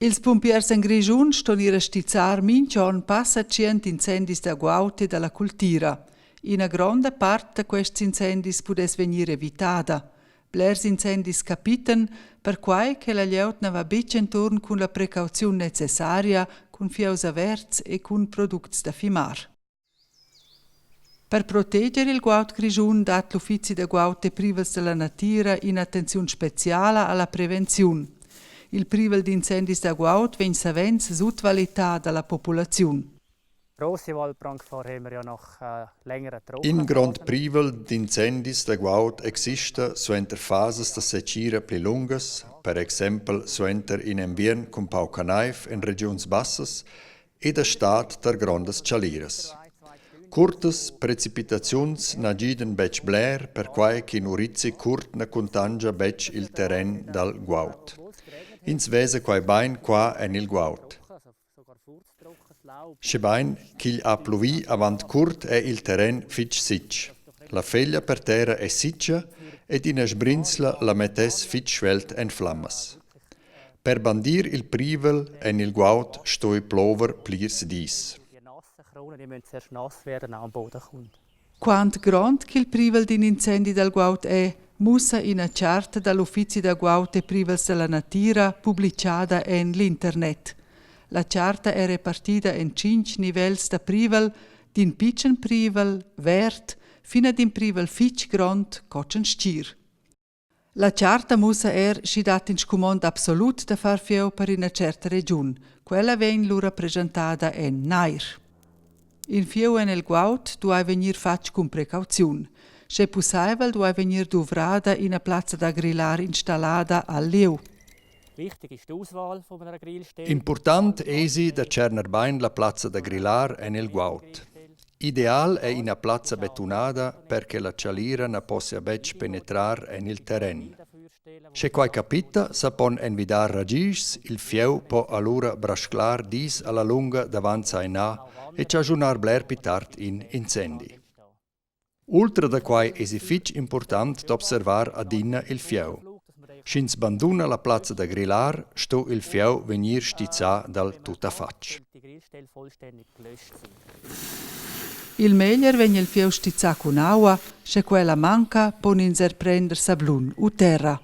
Ils pumpiers en Grischun ston ir a stizzar mintg'onn passa tschient incendis da guaud e da la cultira. Ina gronda part da quests incendis pudess vegnir evitada. Blers incendis capitan, perquai che la glieud na va betg enturn cun la precauziun necessaria, cun fieus averts e cun products da fimar. Per proteger il guaud grischun dat l'uffizi da guaud e privels da la natira in'attenziun speziala a la prevenziun. Il privel d'incendis da guaud vegn savens sutvalità da la populaziun. In grond privel d'incendis da guaud exista suenter fasas da setgira pli lungas, per exempel suenter in enviern cun pauca naiv en regiuns bassas e da stad tar grondas chaliras. Curtas precipitaziuns na gidan betg bler perquai ch'in urizi curt na cuntanscha betg il terren dal guaud. Ins vesa quai bain qua en il guaud. Schebain ch'igl ha pluvì avant curt è il terren fitg sitg. La feglia per terra è sitga ed ina sbrinzla la mettess fitg svelt en flammas. Per bandir il privel en il guaud stoi plover plirs dis. Quant grond ch'il privel d'in incendi dal guaud è, mussa ina charta da l'Uffizi da guaud e privels da la natira publitgada en l'internet. La charta è repartida en tschintg nivels da privel, d'in pitschen privel, verd, fin ad in privel fitg grond, cotschen stgir. La charta mussa er, sch'i dat in scumond absolut da far fieu per ina tscherta regiun. Quella vegn lura preschentada en nair. In fieu en il guaud duai vegnir fatg cun precauziun. Sche pussaivel duai vegnir duvrada ina plazza da grillar installada al lieu. Impurtant èsi da tscherner bain la plazza da grillar en il guaud. Ideal è ina plazza betunada per che la chalira na possia betg penetrar en il terren. Sche quai capita, sa pon envidar ragischs, il fieu po alura brasclar dis a la lunga davant sai nà e chaschunar bler pli tard in incendi. Ultra da quai èsi fitg impurtant d'observar adina il fieu. Sch'ins banduna la plazza da grillar, sto il fieu vegnir stizzà dal tuttafatg. Il meglier vegn il fieu stizzà cun aua, sche quella manca, pon ins er prender sablun u terra.